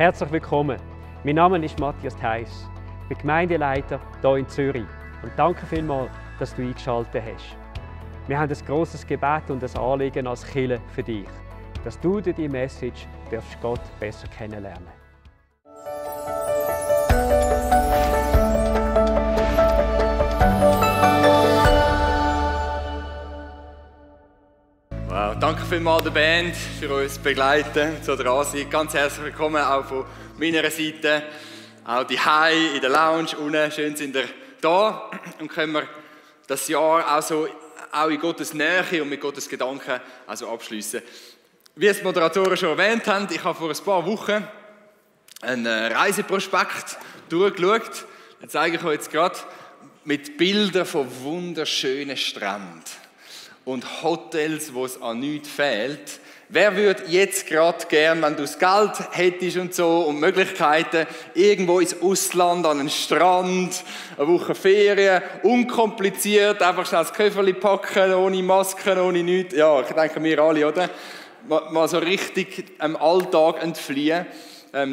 Herzlich willkommen. Mein Name ist Matthias Theiss. Ich bin Gemeindeleiter hier in Zürich. Und danke vielmals, dass du eingeschaltet hast. Wir haben ein grosses Gebet und ein Anliegen als Kirche für dich, dass du durch diese Message Gott besser kennenlernen darfst. Wow, danke vielmals der Band für uns begleiten, so dran sein. Ganz herzlich willkommen auch von meiner Seite. Auch die Hai in der Lounge unten. Schön sind ihr da und können wir das Jahr auch in Gottes Nähe und mit Gottes Gedanken also abschließen. Wie es die Moderatoren schon erwähnt haben, ich habe vor ein paar Wochen einen Reiseprospekt durchgeschaut. Den zeige ich euch jetzt gerade mit Bildern von wunderschönen Stränden und Hotels, wo es an nichts fehlt. Wer würde jetzt gerade gern, wenn du das Geld hättest und so und Möglichkeiten, irgendwo ins Ausland, an einen Strand, eine Woche Ferien, unkompliziert, einfach schnell das Köfferli packen, ohne Masken, ohne nichts. Ja, ich denke, wir alle, oder? Mal so richtig am Alltag entfliehen.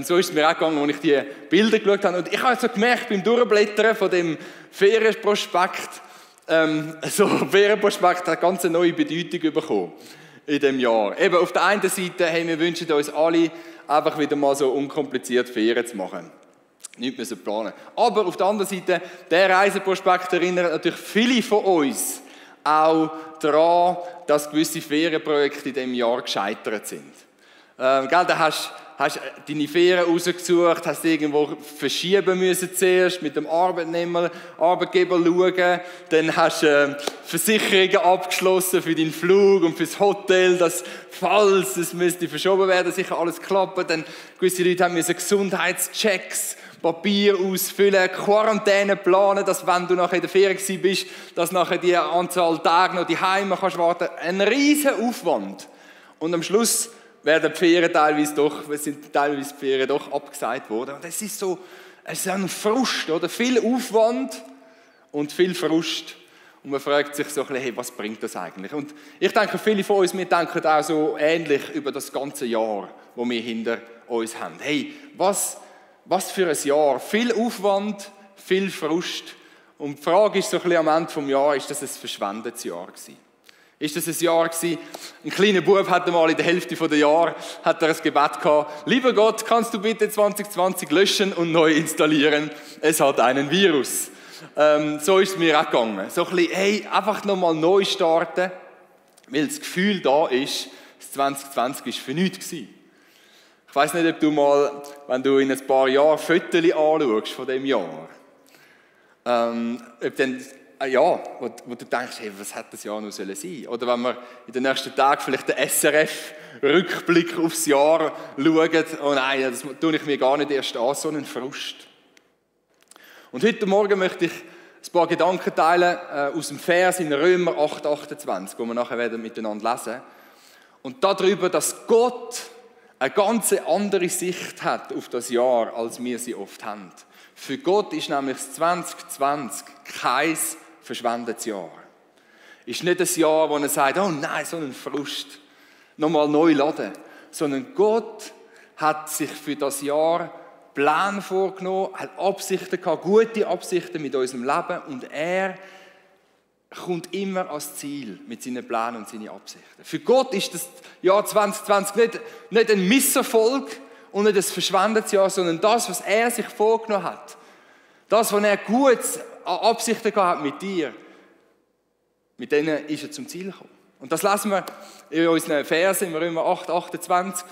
So ist es mir auch gegangen, als ich die Bilder geschaut habe. Und ich habe so gemerkt, beim Durchblättern von dem Ferienprospekt, Ferienprospekt hat eine ganz neue Bedeutung bekommen in diesem Jahr. Eben auf der einen Seite, hey, wir wünschen uns alle, einfach wieder mal so unkompliziert Ferien zu machen. Nichts müssen planen. Aber auf der anderen Seite, der Reiseprospekt erinnert natürlich viele von uns auch daran, dass gewisse Ferienprojekte in diesem Jahr gescheitert sind. Da hast deine Ferien rausgesucht, hast irgendwo verschieben müssen zuerst, mit dem Arbeitgeber schauen, dann hast du Versicherungen abgeschlossen für deinen Flug und fürs Hotel, dass, falls es müsste verschoben werden, sicher alles klappen. Dann gewisse Leute haben müssen Gesundheitschecks, Papier ausfüllen, Quarantäne planen, dass wenn du nachher in der Ferien bist, dass nachher die Anzahl Tage noch daheim kannst warten. Ein riesen Aufwand. Und am Schluss sind teilweise die Ferien doch abgesagt worden. Und es ist ein Frust, oder? Viel Aufwand und viel Frust. Und man fragt sich so ein bisschen, hey, was bringt das eigentlich? Und ich denke, viele von uns, wir denken auch so ähnlich über das ganze Jahr, das wir hinter uns haben. Hey, was für ein Jahr? Viel Aufwand, viel Frust. Und die Frage ist so ein bisschen am Ende des Jahres, ist das ein verschwendetes Jahr gewesen? Ist das ein Jahr gewesen? Ein kleiner Bub hatte mal in der Hälfte des Jahres ein Gebet gehabt. Lieber Gott, kannst du bitte 2020 löschen und neu installieren? Es hat einen Virus. So ist es mir auch gegangen. So ein bisschen, hey, einfach nochmal neu starten, weil das Gefühl da ist, das 2020 war für nichts gewesen. Ich weiss nicht, ob du mal, wenn du in ein paar Jahren Fotos anschaust von diesem Jahr, ob dann wo du denkst, hey, was hätte das Jahr noch sein sollen? Oder wenn wir in den nächsten Tagen vielleicht den SRF-Rückblick aufs Jahr schauen, oh nein, das tue ich mir gar nicht erst an, so einen Frust. Und heute Morgen möchte ich ein paar Gedanken teilen aus dem Vers in Römer 8,28, wo wir nachher miteinander lesen. Und darüber, dass Gott eine ganz andere Sicht hat auf das Jahr, als wir sie oft haben. Für Gott ist nämlich das 2020 kein verschwendetes Jahr. Ist nicht ein Jahr, wo er sagt, oh nein, so ein Frust, nochmal neu laden. Sondern Gott hat sich für das Jahr Pläne vorgenommen, hat Absichten gehabt, gute Absichten mit unserem Leben und er kommt immer ans Ziel mit seinen Plänen und seinen Absichten. Für Gott ist das Jahr 2020 nicht ein Misserfolg und nicht ein verschwendetes Jahr, sondern das, was er sich vorgenommen hat. Das, was er gut an Absichten gehabt hat mit dir, mit denen ist er zum Ziel gekommen. Und das lesen wir in unseren Versen, in Römer 8,28.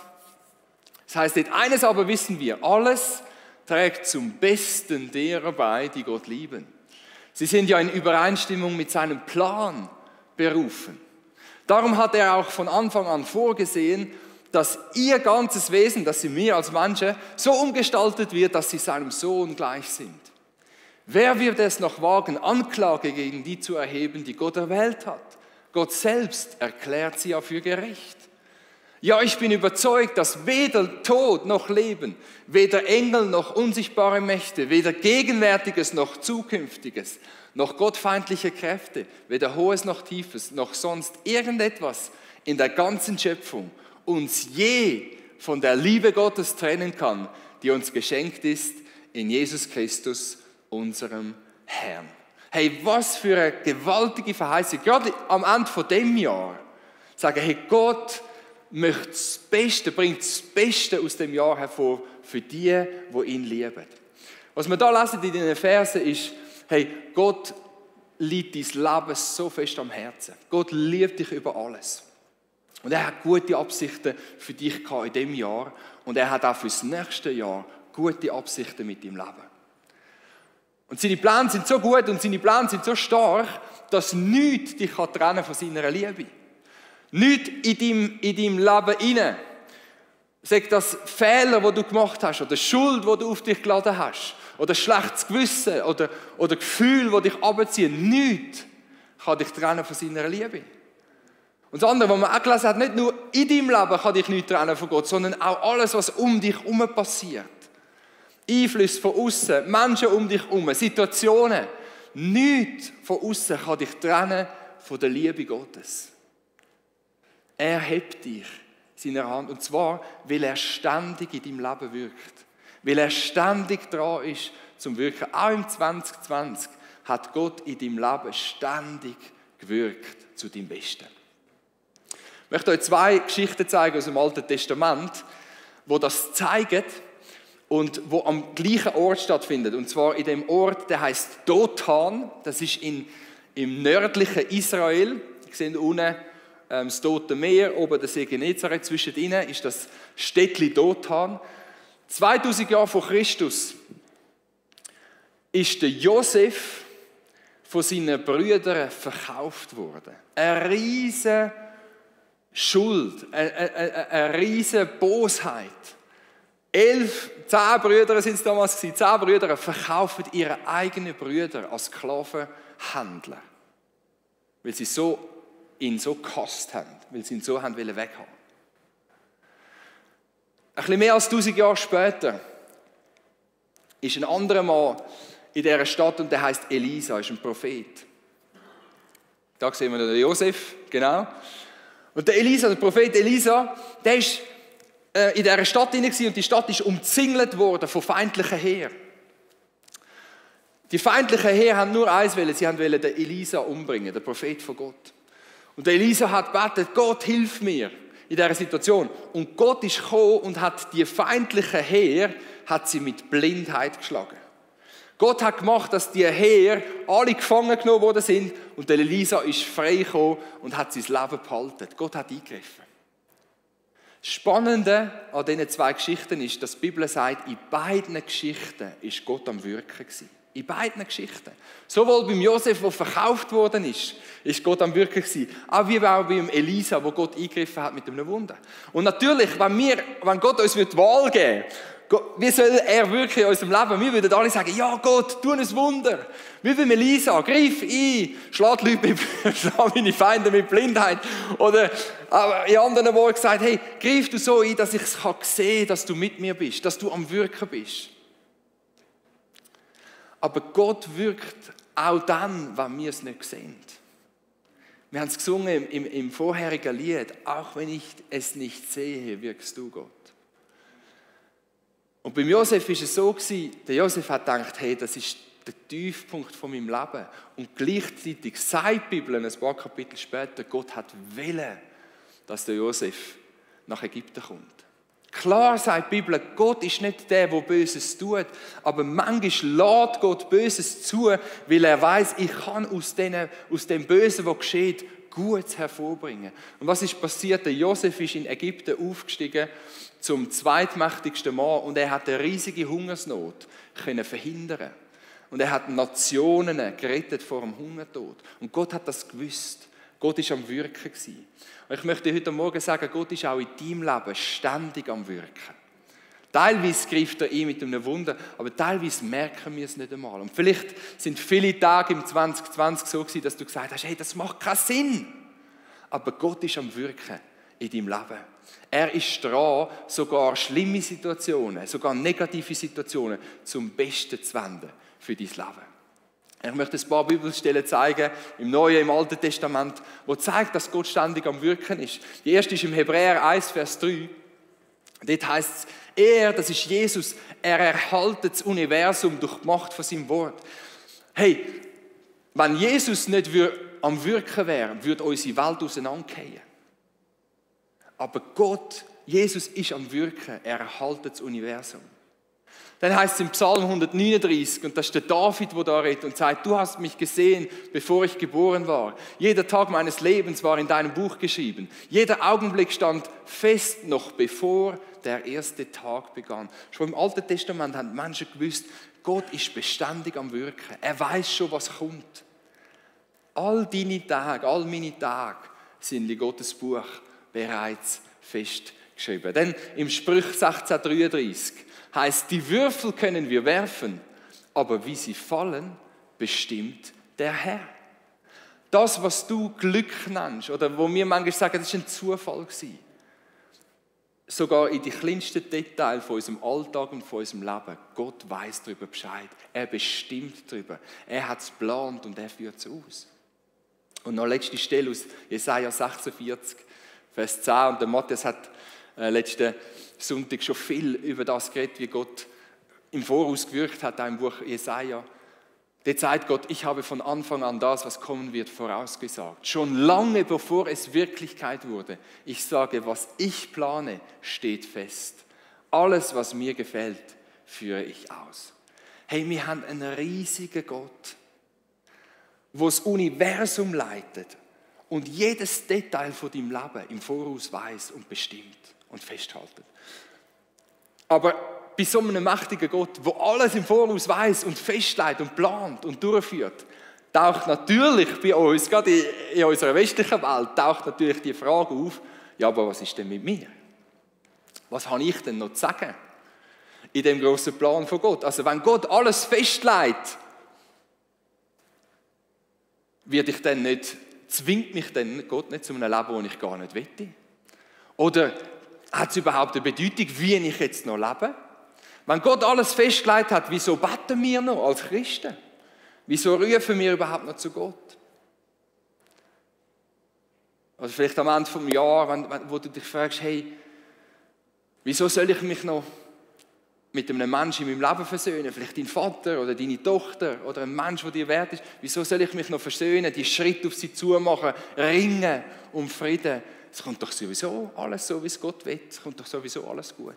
Das heisst nicht, eines aber wissen wir, alles trägt zum Besten derer bei, die Gott lieben. Sie sind ja in Übereinstimmung mit seinem Plan berufen. Darum hat er auch von Anfang an vorgesehen, dass ihr ganzes Wesen, das in mir als Menschen, so umgestaltet wird, dass sie seinem Sohn gleich sind. Wer wird es noch wagen, Anklage gegen die zu erheben, die Gott erwählt hat? Gott selbst erklärt sie ja für gerecht. Ja, ich bin überzeugt, dass weder Tod noch Leben, weder Engel noch unsichtbare Mächte, weder Gegenwärtiges noch Zukünftiges, noch gottfeindliche Kräfte, weder Hohes noch Tiefes, noch sonst irgendetwas in der ganzen Schöpfung uns je von der Liebe Gottes trennen kann, die uns geschenkt ist in Jesus Christus, unserem Herrn. Hey, was für eine gewaltige Verheißung. Gerade am Ende von dem Jahr sagen, hey, Gott möchte das Beste, bringt das Beste aus dem Jahr hervor für die, die ihn lieben. Was wir da lesen in diesen Versen ist, hey, Gott liegt dein Leben so fest am Herzen. Gott liebt dich über alles. Und er hat gute Absichten für dich in diesem Jahr. Und er hat auch für das nächste Jahr gute Absichten mit deinem Leben. Und seine Pläne sind so gut und seine Pläne sind so stark, dass nichts dich trennen von seiner Liebe. Nichts in deinem Leben hinein. Sag das Fehler, die du gemacht hast, oder Schuld, die du auf dich geladen hast, oder schlechtes Gewissen, oder Gefühle, die dich runterziehen. Nichts kann dich trennen von seiner Liebe. Und das andere, was man auch gelesen hat, nicht nur in deinem Leben kann dich nichts trennen von Gott, sondern auch alles, was um dich herum passiert. Einflüsse von außen, Menschen um dich herum, Situationen. Nichts von außen kann dich trennen von der Liebe Gottes. Er hebt dich in seiner Hand. Und zwar, weil er ständig in deinem Leben wirkt. Weil er ständig dran ist zum Wirken. Auch im 2020 hat Gott in deinem Leben ständig gewirkt zu deinem Besten. Ich möchte euch 2 Geschichten zeigen aus dem Alten Testament, wo das zeigen und wo am gleichen Ort stattfindet. Und zwar in dem Ort, der heißt Dothan. Das ist im nördlichen Israel. Ihr seht unten das Tote Meer, oben der See Genezareth. Zwischen ihnen ist das Städtchen Dothan. 2000 Jahre vor Christus ist der Josef von seinen Brüdern verkauft worden. Eine riesige Schuld, eine riesige Bosheit. 10 Brüder sind es damals gewesen. 10 Brüder verkaufen ihre eigenen Brüder als Sklavenhändler, weil sie ihn so gehasst haben, weil sie ihn so haben weghaben. Ein bisschen mehr als 1000 Jahre später ist ein anderer Mann in dieser Stadt und der heißt Elisa, ist ein Prophet. Da sehen wir den Josef, genau. Und der Elisa, der Prophet Elisa, der ist in dieser Stadt hinein und die Stadt ist umzingelt worden von feindlichen Heeren. Die feindlichen Heere haben nur eins wollen, sie wollten den Elisa umbringen, den Prophet von Gott. Und der Elisa hat gebetet, Gott, hilf mir in dieser Situation. Und Gott ist gekommen und hat die feindlichen Heere mit Blindheit geschlagen. Gott hat gemacht, dass die Heere alle gefangen genommen worden sind und der Elisa ist frei gekommen und hat sein Leben behalten. Gott hat eingegriffen. Das Spannende an diesen 2 Geschichten ist, dass die Bibel sagt, in beiden Geschichten ist Gott am Wirken gewesen. In beiden Geschichten. Sowohl beim Josef, der verkauft worden ist Gott am Wirken gewesen, auch wie auch beim Elisa, wo Gott eingegriffen hat mit einem Wunder. Und natürlich, wenn Gott uns die Wahl geben würde, wie soll er wirken in unserem Leben? Wir würden alle sagen, ja Gott, tu ein Wunder. Wie beim Elisa, greif ein, schlag meine Feinde mit Blindheit. Oder in anderen Worten gesagt, hey, greif du so ein, dass ich es sehen kann, dass du mit mir bist, dass du am Wirken bist. Aber Gott wirkt auch dann, wenn wir es nicht sehen. Wir haben es gesungen im vorherigen Lied, auch wenn ich es nicht sehe, wirkst du, Gott. Und beim Josef war es so, der Josef hat gedacht, hey, das ist der Tiefpunkt von meinem Leben. Und gleichzeitig sagt die Bibel ein paar Kapitel später, Gott hat wollen, dass der Josef nach Ägypten kommt. Klar sagt die Bibel, Gott ist nicht der Böses tut, aber manchmal lässt Gott Böses zu, weil er weiß, ich kann aus dem Bösen, was geschieht, Gutes hervorbringen. Und was ist passiert? Der Josef ist in Ägypten aufgestiegen zum zweitmächtigsten Mann und er hat eine riesige Hungersnot können verhindern. Und er hat Nationen gerettet vor dem Hungertod. Und Gott hat das gewusst. Gott ist am Wirken gewesen. Und ich möchte heute Morgen sagen, Gott ist auch in deinem Leben ständig am Wirken. Teilweise greift er ein mit einem Wunder, aber teilweise merken wir es nicht einmal. Und vielleicht sind viele Tage im 2020 so gewesen, dass du gesagt hast, hey, das macht keinen Sinn. Aber Gott ist am Wirken in deinem Leben. Er ist dran, sogar schlimme Situationen, sogar negative Situationen zum Besten zu wenden für dein Leben. Ich möchte ein paar Bibelstellen zeigen, im Neuen, im Alten Testament, wo zeigt, dass Gott ständig am Wirken ist. Die erste ist im Hebräer 1, Vers 3. Dort heisst es, er, das ist Jesus, er erhaltet das Universum durch die Macht von seinem Wort. Hey, wenn Jesus nicht am Wirken wäre, würde unsere Welt auseinandergehen. Aber Gott, Jesus ist am Wirken, er erhaltet das Universum. Dann heißt es im Psalm 139, und das ist der David, der da redet und sagt, du hast mich gesehen, bevor ich geboren war. Jeder Tag meines Lebens war in deinem Buch geschrieben. Jeder Augenblick stand fest, noch bevor der erste Tag begann. Schon im Alten Testament haben Menschen gewusst, Gott ist beständig am Wirken. Er weiß schon, was kommt. All deine Tage, all meine Tage sind in Gottes Buch bereits festgeschrieben. Denn im Sprüch 16,33 heißt, die Würfel können wir werfen, aber wie sie fallen, bestimmt der Herr. Das, was du Glück nennst, oder wo wir manchmal sagen, das war ein Zufall gewesen, sogar in die kleinsten Details von unserem Alltag und von unserem Leben, Gott weiß darüber Bescheid. Er bestimmt darüber. Er hat es geplant und er führt es aus. Und noch letzte Stelle aus Jesaja 46, Vers 10. Und der Matthias hat letzten Sonntag schon viel über das geredet, wie Gott im Voraus gewirkt hat, auch im Buch Jesaja. Dort sagt Gott, ich habe von Anfang an das, was kommen wird, vorausgesagt. Schon lange bevor es Wirklichkeit wurde. Ich sage, was ich plane, steht fest. Alles, was mir gefällt, führe ich aus. Hey, wir haben einen riesigen Gott, der das Universum leitet und jedes Detail von deinem Leben im Voraus weiß und bestimmt und festhaltet. Aber bei so einem mächtigen Gott, der alles im Voraus weiß und festlegt und plant und durchführt, taucht natürlich bei uns, gerade in unserer westlichen Welt, taucht natürlich die Frage auf, ja, aber was ist denn mit mir? Was habe ich denn noch zu sagen in dem grossen Plan von Gott? Also wenn Gott alles festlegt, zwingt mich denn Gott nicht zu einem Leben, das ich gar nicht will? Oder hat es überhaupt eine Bedeutung, wie ich jetzt noch lebe? Wenn Gott alles festgelegt hat, wieso beten wir noch als Christen? Wieso rufen wir überhaupt noch zu Gott? Also vielleicht am Ende des Jahres, wo du dich fragst, hey, wieso soll ich mich noch mit einem Menschen in meinem Leben versöhnen? Vielleicht dein Vater oder deine Tochter oder ein Mensch, der dir wert ist. Wieso soll ich mich noch versöhnen, die Schritte auf sie zu machen, ringen um Frieden? Es kommt doch sowieso alles so, wie es Gott will. Es kommt doch sowieso alles gut.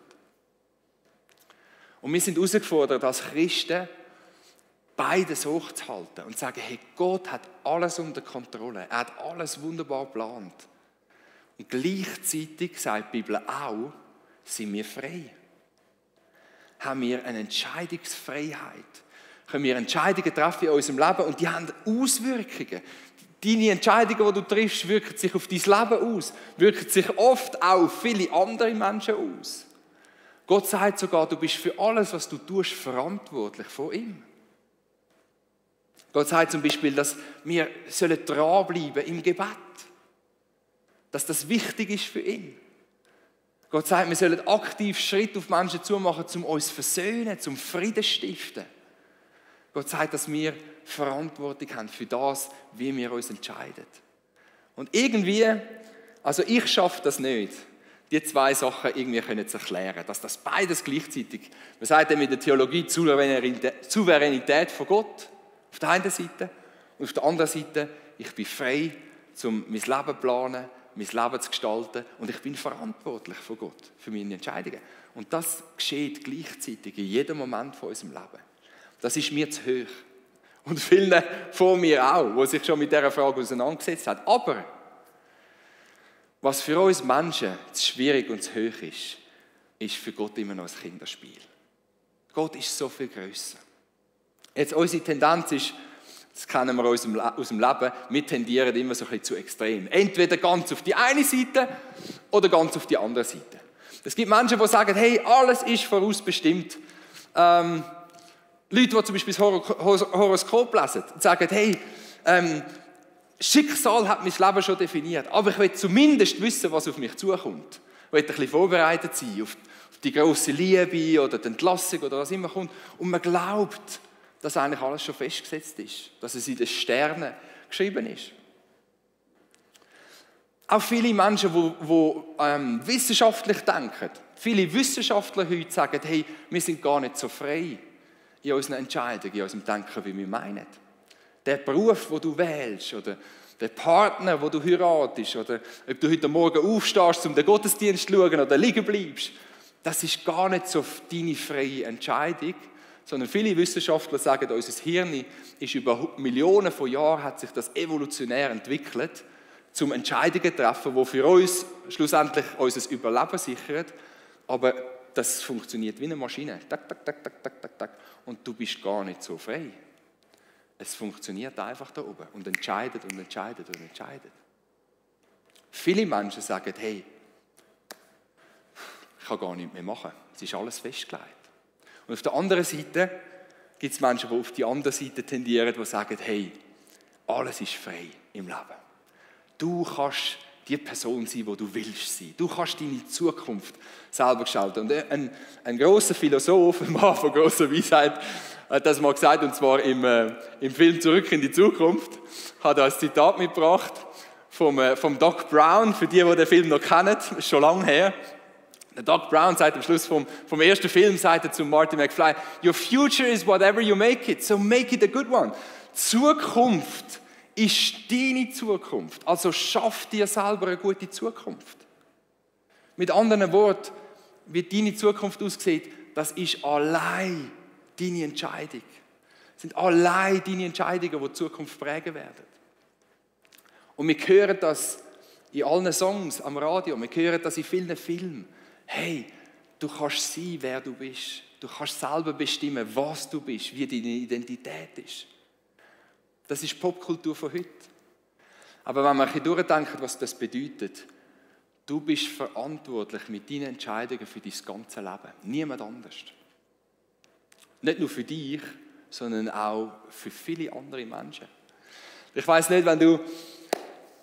Und wir sind herausgefordert, als Christen beides hochzuhalten und zu sagen, hey, Gott hat alles unter Kontrolle. Er hat alles wunderbar geplant. Und gleichzeitig, sagt die Bibel auch, sind wir frei. Haben wir eine Entscheidungsfreiheit. Können wir Entscheidungen treffen in unserem Leben und die haben Auswirkungen. Deine Entscheidungen, die du triffst, wirken sich auf dein Leben aus, wirken sich oft auch auf viele andere Menschen aus. Gott sagt sogar, du bist für alles, was du tust, verantwortlich vor ihm. Gott sagt zum Beispiel, dass wir dranbleiben im Gebet. Dass das wichtig ist für ihn. Gott sagt, wir sollen aktiv Schritt auf Menschen zumachen, um uns zu versöhnen, zum Frieden zu stiften. Gott sagt, dass wir Verantwortung haben für das, wie wir uns entscheiden. Und irgendwie, also ich schaffe das nicht, die zwei Sachen irgendwie zu erklären, dass das beides gleichzeitig, man sagt in der Theologie, Souveränität von Gott auf der einen Seite und auf der anderen Seite, ich bin frei, um mein Leben zu planen, mein Leben zu gestalten und ich bin verantwortlich vor Gott für meine Entscheidungen. Und das geschieht gleichzeitig in jedem Moment von unserem Leben. Das ist mir zu hoch. Und vielen vor mir auch, die sich schon mit dieser Frage auseinandergesetzt haben. Aber was für uns Menschen zu schwierig und zu hoch ist, ist für Gott immer noch ein Kinderspiel. Gott ist so viel grösser. Jetzt unsere Tendenz ist, das kennen wir aus dem Leben, wir tendieren immer so ein bisschen zu extrem. Entweder ganz auf die eine Seite oder ganz auf die andere Seite. Es gibt Menschen, die sagen, hey, alles ist vorausbestimmt. Leute, die zum Beispiel das Horoskop lesen und sagen, hey, Schicksal hat mein Leben schon definiert, aber ich will zumindest wissen, was auf mich zukommt. Ich will ein bisschen vorbereitet sein auf die grosse Liebe oder die Entlassung oder was immer kommt. Und man glaubt, dass eigentlich alles schon festgesetzt ist, dass es in den Sternen geschrieben ist. Auch viele Menschen, die wissenschaftlich denken, viele Wissenschaftler heute sagen, hey, wir sind gar nicht so frei in unseren Entscheidungen, in unserem Denken, wie wir meinen. Der Beruf, den du wählst, oder der Partner, den du heiratest, oder ob du heute Morgen aufstehst, um den Gottesdienst zu schauen oder liegen bleibst, das ist gar nicht so deine freie Entscheidung, sondern viele Wissenschaftler sagen, unser Hirn ist über Millionen von Jahren, hat sich das evolutionär entwickelt, zum Entscheidungen zu treffen, die für uns schlussendlich unser Überleben sichern. Aber das funktioniert wie eine Maschine. Tak, tak, tak, tak, tak, tak, tak. Und du bist gar nicht so frei. Es funktioniert einfach da oben und entscheidet und entscheidet und entscheidet. Viele Menschen sagen, hey, ich kann gar nichts mehr machen. Es ist alles festgelegt. Und auf der anderen Seite gibt es Menschen, die auf die andere Seite tendieren, die sagen, hey, alles ist frei im Leben. Du kannst die Person sein, die du willst sein. Du kannst deine Zukunft selber gestalten. Und ein grosser Philosoph, ein Mann von grosser Weisheit, hat das mal gesagt, und zwar im Film «Zurück in die Zukunft», hat er ein Zitat mitgebracht vom Doc Brown, für die den Film noch kennen, ist schon lange her. Der Doc Brown sagt am Schluss vom ersten Film, sagt er zu Marty McFly, «Your future is whatever you make it, so make it a good one.» Zukunft ist deine Zukunft. Also schaff dir selber eine gute Zukunft. Mit anderen Worten, wie deine Zukunft aussieht, das ist allein deine Entscheidung. Das sind allein deine Entscheidungen, die die Zukunft prägen werden. Und wir hören das in allen Songs am Radio, wir hören das in vielen Filmen. Hey, du kannst sein, wer du bist. Du kannst selber bestimmen, was du bist, wie deine Identität ist. Das ist Popkultur von heute. Aber wenn man ein bisschen durchdenkt, was das bedeutet, du bist verantwortlich mit deinen Entscheidungen für dein ganze Leben. Niemand anders. Nicht nur für dich, sondern auch für viele andere Menschen. Ich weiss nicht, wenn du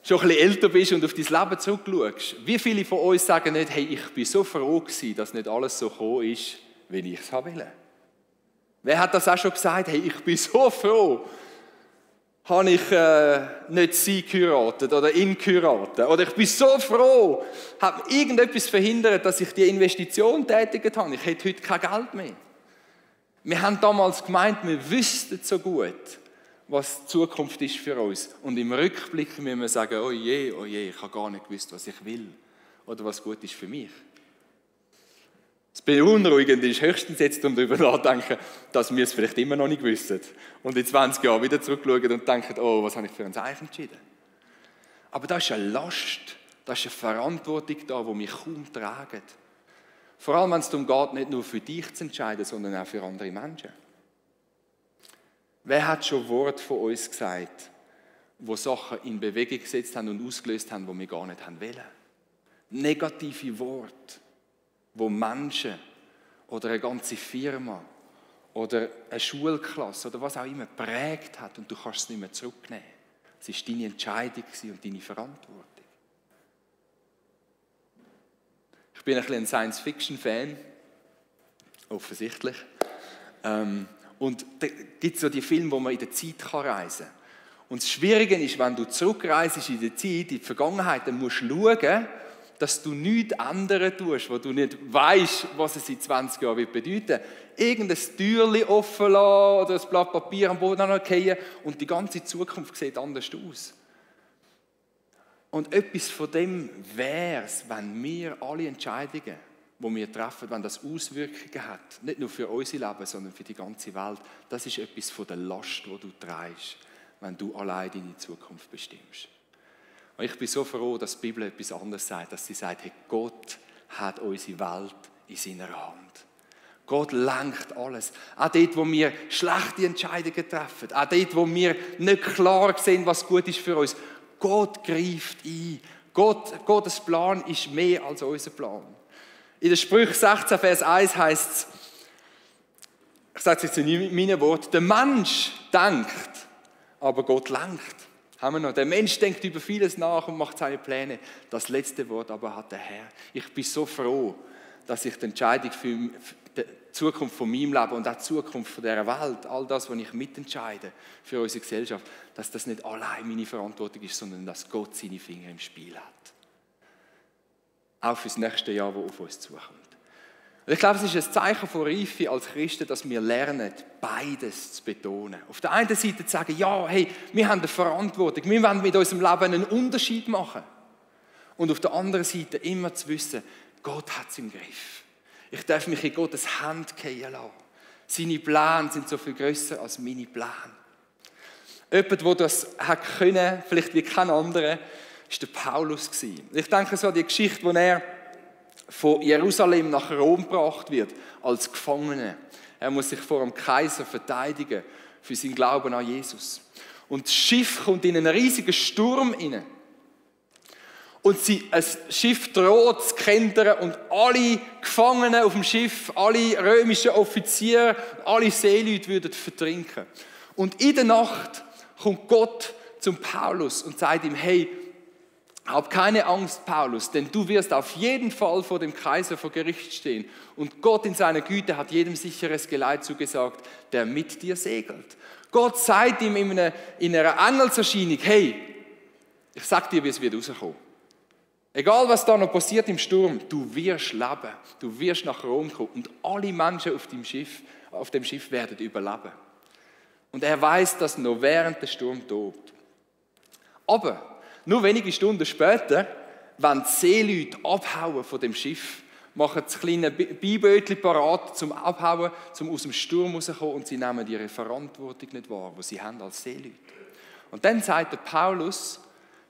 schon ein bisschen älter bist und auf dein Leben zurückschaust, wie viele von uns sagen nicht, hey, ich bin so froh gewesen, dass nicht alles so gekommen ist, wie ich es wollte. Wer hat das auch schon gesagt? Hey, ich bin so froh, habe ich nicht sie geheiratet oder ihn geheiratet. Oder ich bin so froh, habe irgendetwas verhindert, dass ich die Investition tätigt habe. Ich hätte heute kein Geld mehr. Wir haben damals gemeint, wir wüssten so gut, was die Zukunft ist für uns. Und im Rückblick müssen wir sagen, oh je, ich habe gar nicht gewusst, was ich will oder was gut ist für mich. Das Beunruhigende ist höchstens jetzt, um darüber nachzudenken, dass wir es vielleicht immer noch nicht wissen. Und in 20 Jahren wieder zurückschauen und denken, oh, was habe ich für ein Zeichen entschieden? Aber da ist eine Last, da ist eine Verantwortung da, die mich kaum tragen. Vor allem, wenn es darum geht, nicht nur für dich zu entscheiden, sondern auch für andere Menschen. Wer hat schon Worte von uns gesagt, wo Sachen in Bewegung gesetzt haben und ausgelöst haben, die wir gar nicht haben wollen? Negative Worte, wo Menschen oder eine ganze Firma oder eine Schulklasse oder was auch immer prägt hat und du kannst es nicht mehr zurücknehmen. Es war deine Entscheidung und deine Verantwortung. Ich bin ein bisschen ein Science-Fiction-Fan, offensichtlich. Und da gibt es so die Filme, wo man in der Zeit reisen kann. Und das Schwierige ist, wenn du zurückreist in der Zeit, in die Vergangenheit, dann musst du schauen, dass du nichts ändern tust, wo du nicht weißt, was es in 20 Jahren bedeuten wird. Irgendein Türchen offen lassen oder ein Blatt Papier am Boden fallen und die ganze Zukunft sieht anders aus. Und etwas von dem wäre es, wenn wir alle Entscheidungen, die wir treffen, wenn das Auswirkungen hat, nicht nur für unser Leben, sondern für die ganze Welt, das ist etwas von der Last, die du trägst, wenn du allein deine Zukunft bestimmst. Und ich bin so froh, dass die Bibel etwas anderes sagt, dass sie sagt, hey, Gott hat unsere Welt in seiner Hand. Gott lenkt alles. Auch dort, wo wir schlechte Entscheidungen treffen, auch dort, wo wir nicht klar sehen, was gut ist für uns. Gott greift ein. Gottes Plan ist mehr als unser Plan. In der Sprüche 16, Vers 1 heißt es, ich sage es jetzt in meinen Worten, der Mensch denkt, aber Gott lenkt. Haben wir noch. Der Mensch denkt über vieles nach und macht seine Pläne. Das letzte Wort aber hat der Herr. Ich bin so froh, dass ich die Entscheidung für die Zukunft von meinem Leben und auch die Zukunft von dieser Welt, all das, was ich mitentscheide für unsere Gesellschaft, dass das nicht allein meine Verantwortung ist, sondern dass Gott seine Finger im Spiel hat. auch für das nächste Jahr, das auf uns zukommt. Und ich glaube, es ist ein Zeichen von Reife als Christen, dass wir lernen, beides zu betonen. Auf der einen Seite zu sagen, ja, hey, wir haben eine Verantwortung, wir wollen mit unserem Leben einen Unterschied machen. Und auf der anderen Seite immer zu wissen, Gott hat es im Griff. Ich darf mich in Gottes Hand fallen lassen. Seine Pläne sind so viel grösser als meine Pläne. Jemand, der das hat können, vielleicht wie kein anderer, war der Paulus. Ich denke so an die Geschichte, wo er von Jerusalem nach Rom gebracht wird, als Gefangener. Er muss sich vor dem Kaiser verteidigen für seinen Glauben an Jesus. Und das Schiff kommt in einen riesigen Sturm hinein. Und ein Schiff droht zu kentern und alle Gefangenen auf dem Schiff, alle römischen Offiziere, alle Seeleute würden vertrinken. Und in der Nacht kommt Gott zum Paulus und sagt ihm, hey, hab keine Angst, Paulus, denn du wirst auf jeden Fall vor dem Kaiser vor Gericht stehen. Und Gott in seiner Güte hat jedem sicheres Geleit zugesagt, der mit dir segelt. Gott sagt ihm in einer Engelserscheinung, hey, ich sag dir, wie es wird rauskommen. Egal, was da noch passiert im Sturm, du wirst leben, du wirst nach Rom kommen und alle Menschen auf dem Schiff werden überleben. Und er weiß das noch während der Sturm tobt. Aber nur wenige Stunden später, wenn die Seeleute abhauen von dem Schiff, machen das kleine Beibötchen parat zum Abhauen, zum aus dem Sturm rauszukommen und sie nehmen ihre Verantwortung nicht wahr, die sie haben als Seeleute. Und dann sagt der Paulus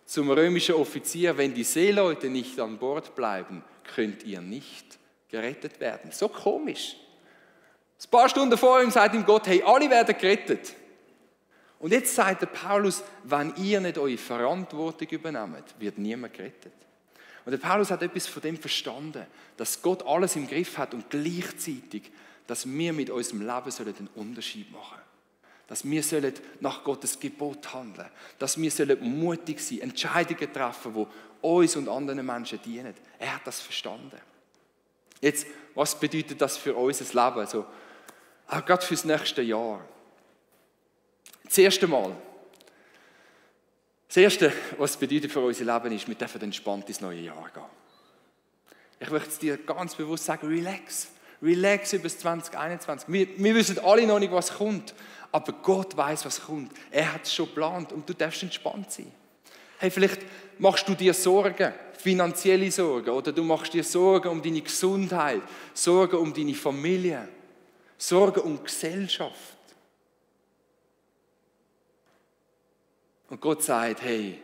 zum römischen Offizier, wenn die Seeleute nicht an Bord bleiben, könnt ihr nicht gerettet werden. So komisch. Ein paar Stunden vor ihm sagt ihm Gott, hey, alle werden gerettet. Und jetzt sagt der Paulus, wenn ihr nicht eure Verantwortung übernehmt, wird niemand gerettet. Und der Paulus hat etwas von dem verstanden, dass Gott alles im Griff hat und gleichzeitig, dass wir mit unserem Leben einen Unterschied machen sollen. Dass wir nach Gottes Gebot handeln. Dass wir mutig sein, Entscheidungen treffen, die uns und anderen Menschen dienen. Er hat das verstanden. Jetzt, was bedeutet das für unser Leben? Also, auch gerade für das nächste Jahr. Das erste, was es bedeutet für unser Leben ist, wir dürfen entspannt ins neue Jahr gehen. Ich möchte es dir ganz bewusst sagen, relax. Relax über das 2021. Wir wissen alle noch nicht, was kommt. Aber Gott weiß, was kommt. Er hat es schon geplant und du darfst entspannt sein. Hey, vielleicht machst du dir Sorgen, finanzielle Sorgen, oder du machst dir Sorgen um deine Gesundheit, Sorgen um deine Familie, Sorgen um die Gesellschaft. Und Gott sagt, hey,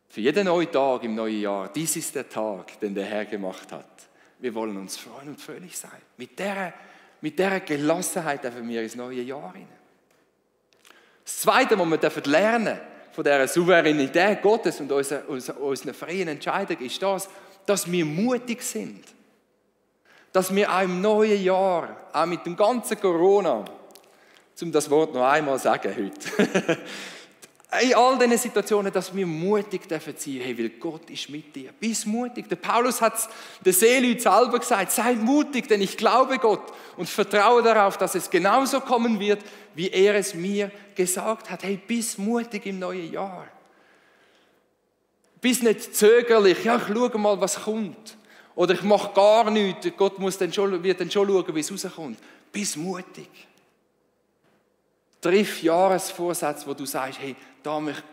für jeden neuen Tag im neuen Jahr, dies ist der Tag, den der Herr gemacht hat. Wir wollen uns freuen und fröhlich sein. Mit dieser Gelassenheit dürfen wir ins neue Jahr hinein. Das Zweite, was wir lernen von dieser Souveränität Gottes und unseren freien Entscheidungen, ist das, dass wir mutig sind. Dass wir auch im neuen Jahr, auch mit dem ganzen Corona, um das Wort noch einmal sagen heute, in all diesen Situationen, dass wir mutig sein dürfen, hey, weil Gott ist mit dir. Bist mutig. Der Paulus hat es den Seeleuten selber gesagt, sei mutig, denn ich glaube Gott und vertraue darauf, dass es genauso kommen wird, wie er es mir gesagt hat. Hey, bist mutig im neuen Jahr. Bist nicht zögerlich, ja, ich schaue mal, was kommt. Oder ich mache gar nichts, Gott wird dann schon schauen, wie es rauskommt. Bist mutig. Triff Jahresvorsätze, wo du sagst, hey,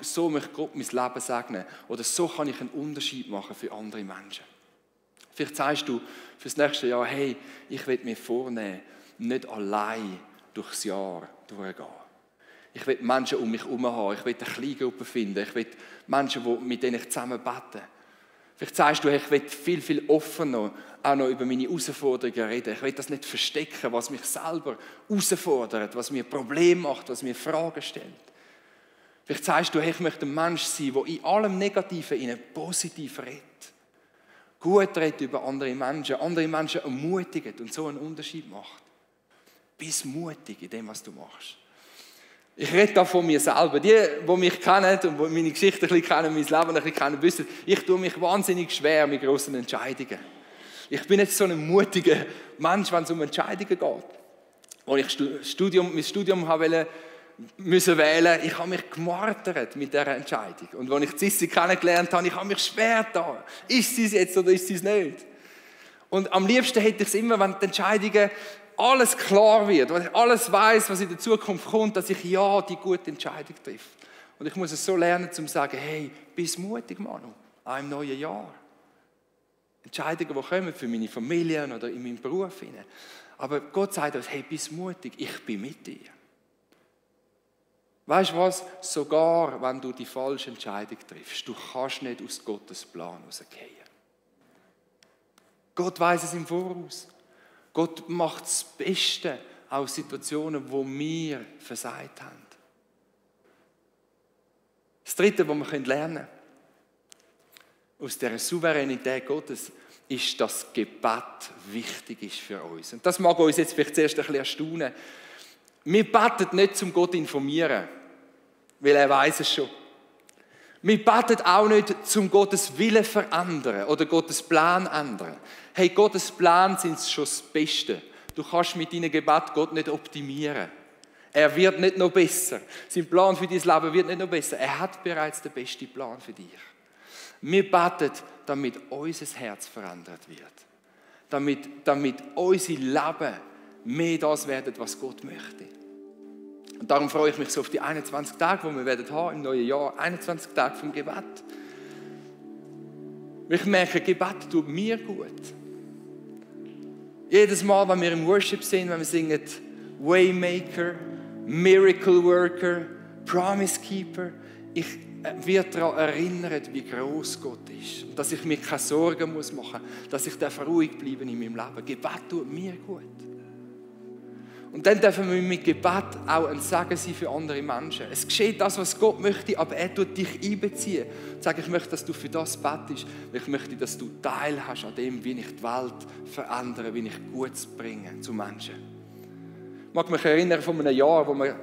so möchte Gott mein Leben segnen. Oder so kann ich einen Unterschied machen für andere Menschen. Vielleicht sagst du für das nächste Jahr, hey, ich will mir vornehmen, nicht allein durchs Jahr durchgehen. Ich will Menschen um mich herum haben. Ich will eine Kleingruppe finden. Ich will Menschen, mit denen ich zusammen bete. Vielleicht sagst du, hey, ich will viel offener auch noch über meine Herausforderungen reden. Ich will das nicht verstecken, was mich selber herausfordert, was mir Probleme macht, was mir Fragen stellt. Vielleicht sagst du, hey, ich möchte ein Mensch sein, der in allem Negativen ihnen positiv redet. Gut redet über andere Menschen ermutigt und so einen Unterschied macht. Bist mutig in dem, was du machst. Ich rede da von mir selber. Die mich kennen und die meine Geschichte ein bisschen kennen, mein Leben ein bisschen kennen, wissen, ich tue mich wahnsinnig schwer mit grossen Entscheidungen. Ich bin jetzt so ein mutiger Mensch, wenn es um Entscheidungen geht. Als ich mein Studium müssen wählen. Ich habe mich gemartert mit dieser Entscheidung. Und als ich Sissi kennengelernt habe, ich habe mich schwer getan. Ist sie es jetzt oder ist sie es nicht? Und am liebsten hätte ich es immer, wenn die Entscheidungen alles klar wird, wenn ich alles weiß, was in der Zukunft kommt, dass ich ja die gute Entscheidung treffe. Und ich muss es so lernen, um zu sagen, hey, bist mutig, Manu, auch im neuen Jahr. Entscheidungen, die kommen für meine Familie oder in meinem Beruf. Aber Gott sagt uns, hey, bist mutig, ich bin mit dir. Weißt du was? Sogar wenn du die falsche Entscheidung triffst, du kannst nicht aus Gottes Plan rausgehen. Gott weiß es im Voraus. Gott macht das Beste aus Situationen, wo wir versagt haben. Das Dritte, was wir lernen können, aus dieser Souveränität Gottes, ist, dass Gebet wichtig ist für uns. Und das mag uns jetzt vielleicht zuerst ein bisschen erstaunen. Wir beten nicht, um Gott zu informieren, weil er weiß es schon. Wir beten auch nicht, um Gottes Willen zu verändern oder Gottes Plan zu ändern. Hey, Gottes Plan sind schon das Beste. Du kannst mit deinem Gebet Gott nicht optimieren. Er wird nicht noch besser. Sein Plan für dein Leben wird nicht noch besser. Er hat bereits den besten Plan für dich. Wir beten, damit unser Herz verändert wird. Damit unser Leben mehr das wird, was Gott möchte. Und darum freue ich mich so auf die 21 Tage, die wir werden haben im neuen Jahr. 21 Tage vom Gebet. Ich merke, Gebet tut mir gut. Jedes Mal, wenn wir im Worship sind, wenn wir singen Waymaker, Miracle Worker, Promise Keeper, ich werde daran erinnert, wie gross Gott ist. Und dass ich mir keine Sorgen machen muss, dass ich ruhig bleiben in meinem Leben. Gebet tut mir gut. Und dann dürfen wir mit Gebet auch ein Segen sein für andere Menschen. Es geschieht das, was Gott möchte, aber er tut dich einbeziehen. Und sagt, ich möchte, dass du für das betest. Ich möchte, dass du Teil hast an dem, wie ich die Welt verändere, wie ich Gutes bringe zu Menschen. Ich mag mich erinnern von einem Jahr, wo wir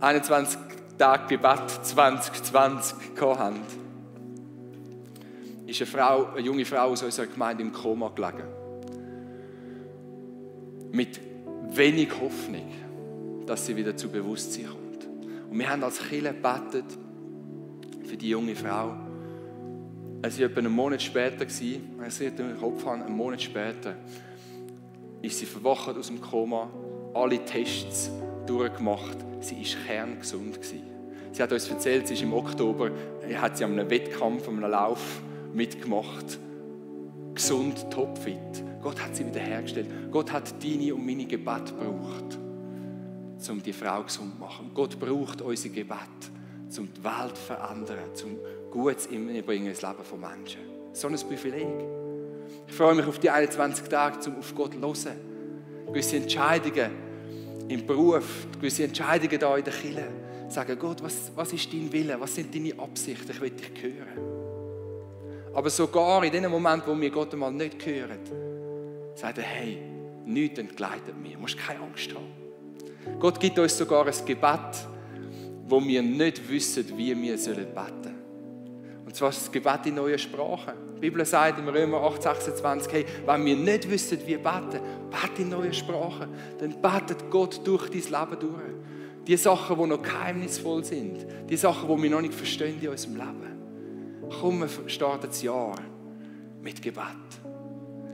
21 Tage Gebet 2020 hatten. Ist eine junge Frau aus unserer Gemeinde im Koma gelegen. Mit wenig Hoffnung, dass sie wieder zu Bewusstsein kommt. Und wir haben als Kirche gebetet für die junge Frau. Es war etwa einen Monat später, wenn ich es im Kopf habe, einen Monat später, ist sie verwacht aus dem Koma, alle Tests durchgemacht, sie war kerngesund gewesen. Sie hat uns erzählt, sie ist im Oktober, hat sie an einem Wettkampf, an einem Lauf mitgemacht, gesund, topfit. Gott hat sie wiederhergestellt. Gott hat deine und meine Gebete gebraucht, um die Frau gesund zu machen. Gott braucht unser Gebet, um die Welt zu verändern, um Gutes hineinzubringen ins Leben von Menschen. So ein Privileg. Ich freue mich auf die 21 Tage, um auf Gott zu hören. Gewisse Entscheidungen im Beruf, gewisse Entscheidungen hier in der Kirche. Sagen, Gott, was ist dein Wille? Was sind deine Absichten? Ich will dich hören. Aber sogar in dem Moment, wo wir Gott einmal nicht hören, sagt er, hey, nichts entgleitet mir. Du musst keine Angst haben. Gott gibt uns sogar ein Gebet, wo wir nicht wissen, wie wir beten sollen. Und zwar das Gebet in neuen Sprachen. Die Bibel sagt im Römer 8,26, hey, wenn wir nicht wissen, wie beten, bete in neuen Sprachen. Dann betet Gott durch dein Leben durch. Die Sachen, die noch geheimnisvoll sind. Die Sachen, die wir noch nicht verstehen in unserem Leben. Komm, wir starten das Jahr mit Gebet.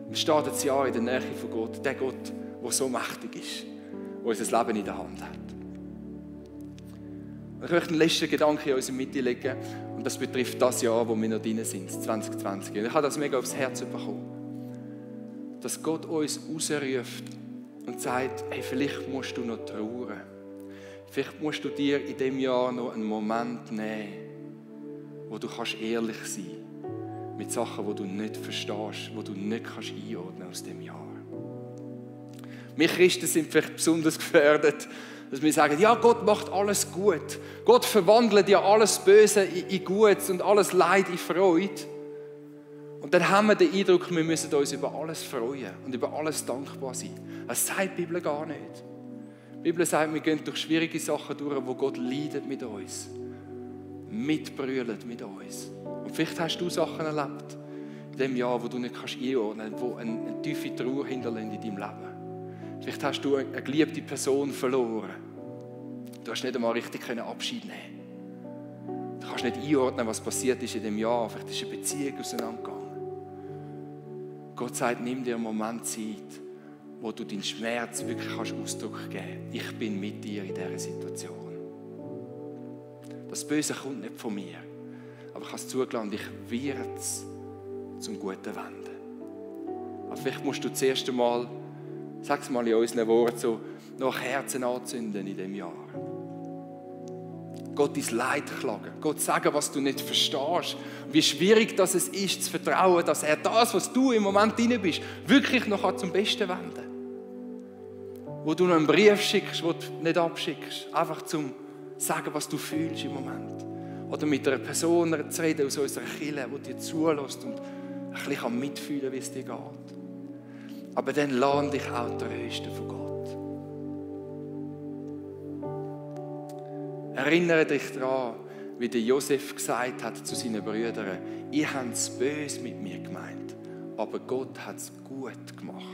Wir starten das Jahr in der Nähe von Gott. Der Gott, der so mächtig ist, der unser Leben in der Hand hat. Ich möchte einen letzten Gedanken in unsere Mitte legen. Und das betrifft das Jahr, wo wir noch drin sind, 2020. Und ich habe das mega aufs Herz bekommen. Dass Gott uns rausruft und sagt, hey, vielleicht musst du noch trauern. Vielleicht musst du dir in diesem Jahr noch einen Moment nehmen, wo du ehrlich sein kannst mit Sachen, die du nicht verstehst, die du nicht einordnen aus dem Jahr. Wir Christen sind vielleicht besonders gefährdet, dass wir sagen, ja, Gott macht alles gut. Gott verwandelt ja alles Böse in Gutes und alles Leid in Freude. Und dann haben wir den Eindruck, wir müssen uns über alles freuen und über alles dankbar sein. Das sagt die Bibel gar nicht. Die Bibel sagt, wir gehen durch schwierige Sachen durch, wo Gott leidet mit uns. Mitbrüllt mit uns. Und vielleicht hast du Sachen erlebt in dem Jahr, wo du nicht einordnen kannst, die eine tiefe Trauer hinterlassen in deinem Leben. Vielleicht hast du eine geliebte Person verloren. Du hast nicht einmal richtig Abschied nehmen. Du kannst nicht einordnen, was passiert ist in dem Jahr. Vielleicht ist eine Beziehung auseinandergegangen. Gott sagt, nimm dir einen Moment Zeit, wo du deinen Schmerz wirklich Ausdruck geben kannst. Ich bin mit dir in dieser Situation. Das Böse kommt nicht von mir, aber ich habe es zugelassen und ich werde es zum Guten wenden. Aber vielleicht musst du zuerst einmal, sag es mal in unseren Worten, so noch Herzen anzünden in diesem Jahr. Gott dein Leid klagen. Gott sagen, was du nicht verstehst. Wie schwierig das es ist, zu vertrauen, dass er das, was du im Moment drin bist, wirklich noch zum Besten wenden kann. Wo du noch einen Brief schickst, den du nicht abschickst. Einfach zum sagen, was du fühlst im Moment. Oder mit einer Person zu reden aus unserer Kirche, die dir zulässt und ein bisschen mitfühlen kann, wie es dir geht. Aber dann lass dich auch trösten von Gott. Erinnere dich daran, wie der Josef gesagt hat zu seinen Brüdern, ihr habt es böse mit mir gemeint, aber Gott hat es gut gemacht.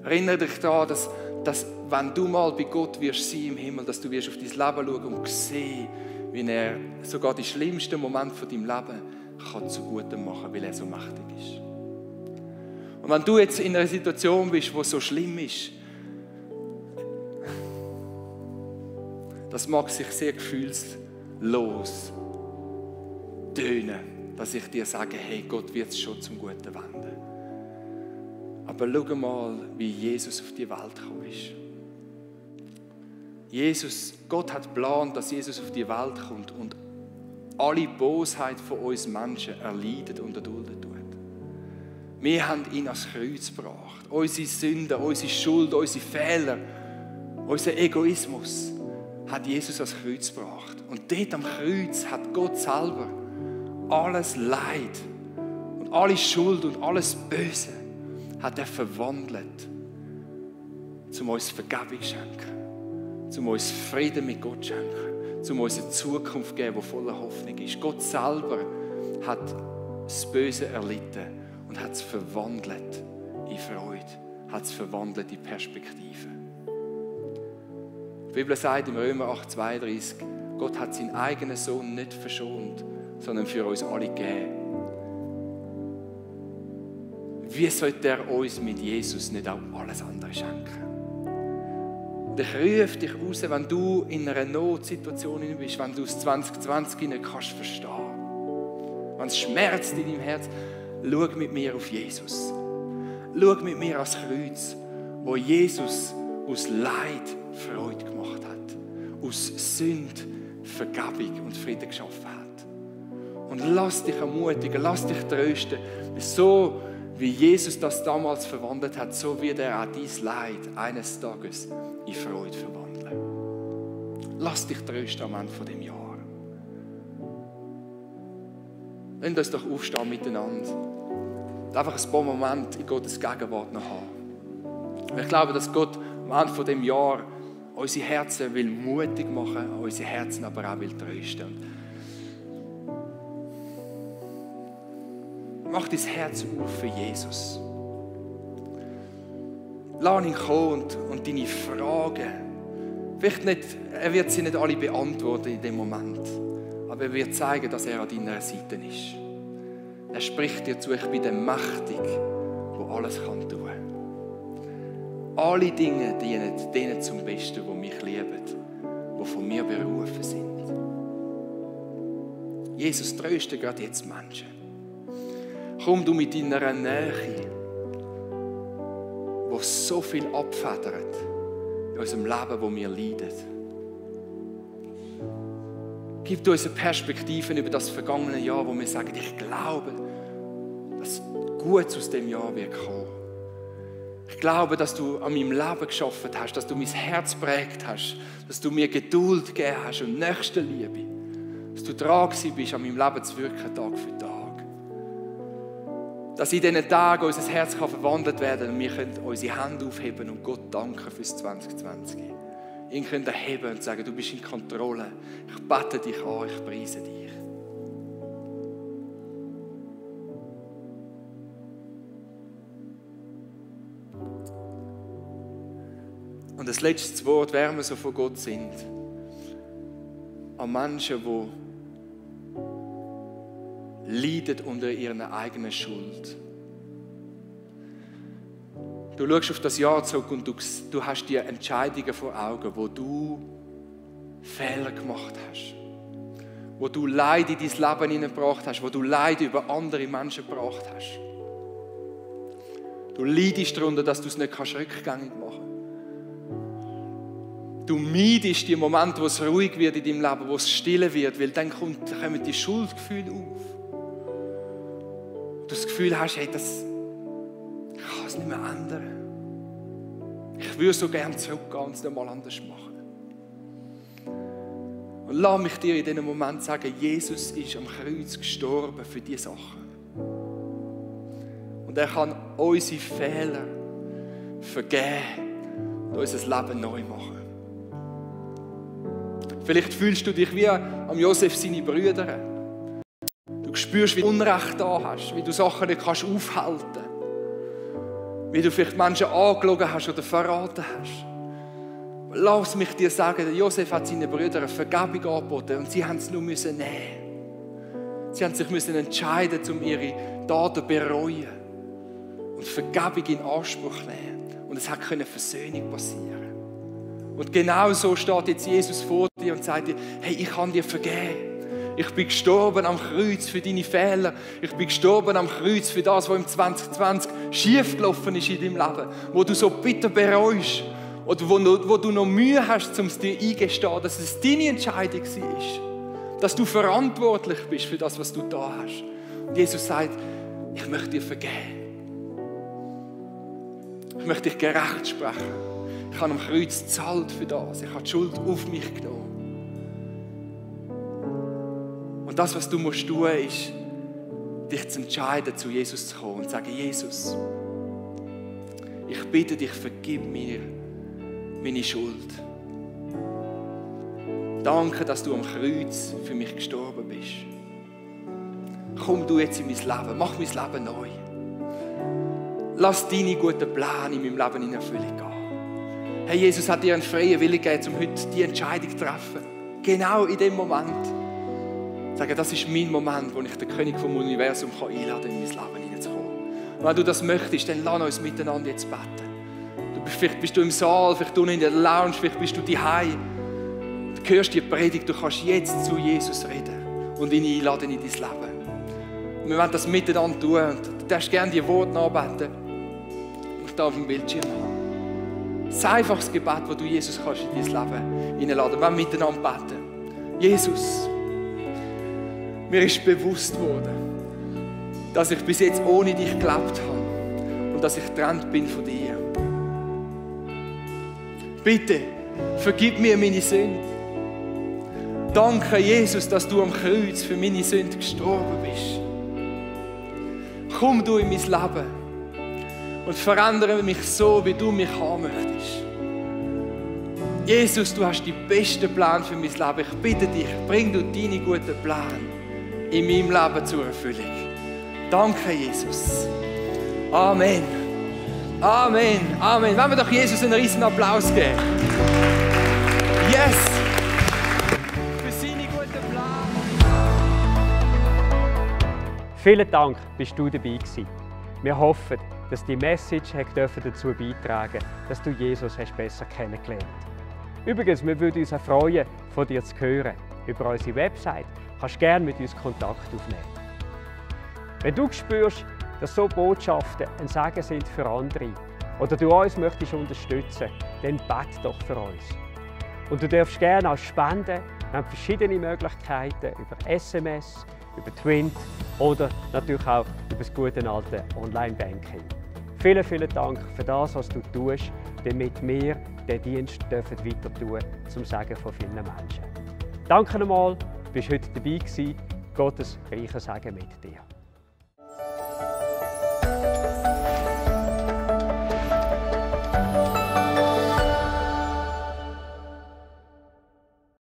Erinnere dich daran, dass wenn du mal bei Gott wirst sein im Himmel, dass du wirst auf dein Leben schauen und sehen, wie er sogar die schlimmsten Momente von deinem Leben kann zugute machen, weil er so mächtig ist. Und wenn du jetzt in einer Situation bist, die so schlimm ist, das mag sich sehr gefühlslos tönen, dass ich dir sage, hey, Gott wird es schon zum Guten wenden. Aber schau mal, wie Jesus auf die Welt gekommen ist. Gott hat geplant, dass Jesus auf die Welt kommt und alle Bosheit von uns Menschen erleidet und erduldet tut. Wir haben ihn ans Kreuz gebracht. Unsere Sünden, unsere Schuld, unsere Fehler, unser Egoismus hat Jesus ans Kreuz gebracht. Und dort am Kreuz hat Gott selber alles Leid und alle Schuld und alles Böse hat er verwandelt, um uns Vergebung zu schenken, um uns Frieden mit Gott zu schenken, um uns eine Zukunft zu geben, die voller Hoffnung ist. Gott selber hat das Böse erlitten und hat es verwandelt in Freude, hat es verwandelt in Perspektive. Die Bibel sagt im Römer 8,32, Gott hat seinen eigenen Sohn nicht verschont, sondern für uns alle gegeben. Wie sollte er uns mit Jesus nicht auch alles andere schenken? Und ich rufe dich raus, wenn du in einer Notsituation bist, wenn du es 2020 nicht kannst verstehen. Wenn es schmerzt in deinem Herz, schau mit mir auf Jesus. Schau mit mir ans Kreuz, wo Jesus aus Leid Freude gemacht hat, aus Sünde Vergebung und Frieden geschaffen hat. Und lass dich ermutigen, lass dich trösten. So wie Jesus das damals verwandelt hat, so wird er auch dein Leid eines Tages in Freude verwandeln. Lass dich trösten am Ende von dem Jahr. Lass uns doch aufstehen miteinander. Und einfach ein paar Momente in Gottes Gegenwart noch haben. Ich glaube, dass Gott am Ende von dem Jahr unsere Herzen will mutig machen, unsere Herzen aber auch will trösten. Mach dein Herz auf für Jesus. Lass ihn kommen und deine Fragen. Vielleicht nicht, er wird sie nicht alle beantworten in dem Moment, aber er wird zeigen, dass er an deiner Seite ist. Er spricht dir zu, ich bin der Mächtige, der alles kann tun. Alle Dinge dienen denen zum Besten, die mich lieben, die von mir berufen sind. Jesus, tröste gerade jetzt Menschen. Komm du mit deiner Nähe, wo so viel abfedert in unserem Leben, wo wir leiden. Gib uns eine Perspektive über das vergangene Jahr, wo wir sagen, ich glaube, dass Gutes aus dem Jahr wird kommen. Ich glaube, dass du an meinem Leben geschaffen hast, dass du mein Herz prägt hast, dass du mir Geduld gegeben hast und Nächstenliebe. Dass du dran bist, an meinem Leben zu wirken, Tag für Tag. Dass in diesen Tagen unser Herz verwandelt werden kann und wir können unsere Hände aufheben und Gott danken fürs 2020. Ihn können erheben und sagen, du bist in Kontrolle. Ich bete dich an, ich preise dich. Und das letzte Wort, wer wir so von Gott sind, an Menschen, die leiden unter ihrer eigenen Schuld. Du schaust auf das Jahr zurück und du hast die Entscheidungen vor Augen, wo du Fehler gemacht hast, wo du Leid in dein Leben hineingebracht hast, wo du Leid über andere Menschen gebracht hast. Du leidest darunter, dass du es nicht rückgängig machen kannst. Du meidest die Momente, wo es ruhig wird in deinem Leben, wo es still wird, weil dann kommen die Schuldgefühle auf. Du das Gefühl hast, hey, ich kann es nicht mehr ändern. Ich würde so gerne zurückgehen und es nicht mal anders machen. Und lass mich dir in diesem Moment sagen, Jesus ist am Kreuz gestorben für diese Sachen. Und er kann unsere Fehler vergeben und unser Leben neu machen. Vielleicht fühlst du dich wie am Josef seine Brüder. Du spürst, wie du Unrecht da hast, wie du Sachen nicht aufhalten kannst. Wie du vielleicht Menschen angelogen hast oder verraten hast. Lass mich dir sagen, Josef hat seinen Brüdern Vergebung angeboten und sie haben es nur nehmen. Sie haben sich entscheiden, um ihre Taten zu bereuen und Vergebung in Anspruch zu nehmen. Und es hat Versöhnung passieren. Und genau so steht jetzt Jesus vor dir und sagt dir, hey, ich kann dir vergeben. Ich bin gestorben am Kreuz für deine Fehler. Ich bin gestorben am Kreuz für das, was im 2020 schiefgelaufen ist in deinem Leben. Wo du so bitter bereust. Oder wo du noch Mühe hast, um es dir eingestehen, dass es deine Entscheidung war. Dass du verantwortlich bist für das, was du da hast. Und Jesus sagt, ich möchte dir vergeben. Ich möchte dich gerecht sprechen. Ich habe am Kreuz gezahlt für das. Ich habe die Schuld auf mich genommen. Und das, was du tun musst, ist, dich zu entscheiden, zu Jesus zu kommen und zu sagen, Jesus, ich bitte dich, vergib mir meine Schuld. Danke, dass du am Kreuz für mich gestorben bist. Komm du jetzt in mein Leben, mach mein Leben neu. Lass deine guten Pläne in meinem Leben in Erfüllung gehen. Hey, Jesus hat dir einen freien Willen gegeben, um heute diese Entscheidung zu treffen. Genau in dem Moment. Sagen, das ist mein Moment, wo ich den König vom Universum einladen kann, in mein Leben hineinzukommen. Und wenn du das möchtest, dann lass uns miteinander jetzt beten. Vielleicht bist du im Saal, vielleicht unten in der Lounge, vielleicht bist du daheim. Du hörst die Predigt, du kannst jetzt zu Jesus reden und ihn einladen in dein Leben. Und wir wollen das miteinander tun. Und du darfst gerne die Worte anbeten. Und da auf dem Bildschirm haben. Das einfaches Gebet, das du Jesus kannst in dein Leben hineinladen. Wir wollen miteinander beten. Jesus, mir ist bewusst worden, dass ich bis jetzt ohne dich gelebt habe und dass ich getrennt bin von dir. Bitte, vergib mir meine Sünden. Danke, Jesus, dass du am Kreuz für meine Sünden gestorben bist. Komm du in mein Leben und verändere mich so, wie du mich haben möchtest. Jesus, du hast die besten Pläne für mein Leben. Ich bitte dich, bring du deine guten Pläne in meinem Leben zur Erfüllung. Danke, Jesus. Amen. Amen. Amen. Wollen wir doch Jesus einen riesen Applaus geben? Yes! Für seine guten Pläne. Vielen Dank, bist du dabei gewesen. Wir hoffen, dass die Message dazu beitragen durfte, dass du Jesus besser kennengelernt hast. Übrigens, wir würden uns auch freuen, von dir zu hören. Über unsere Website kannst du gerne mit uns Kontakt aufnehmen. Wenn du spürst, dass so Botschaften ein Segen sind für andere oder du uns möchtest unterstützen, dann bete doch für uns. Und du darfst gerne auch spenden. Wir haben verschiedene Möglichkeiten über SMS, über Twint oder natürlich auch über das gute alte Online-Banking. Vielen, vielen Dank für das, was du tust, damit wir den Dienst weiter tun dürfen, zum Segen von vielen Menschen. Danke nochmal, du bist heute dabei gewesen. Gottes reicher Segen mit dir.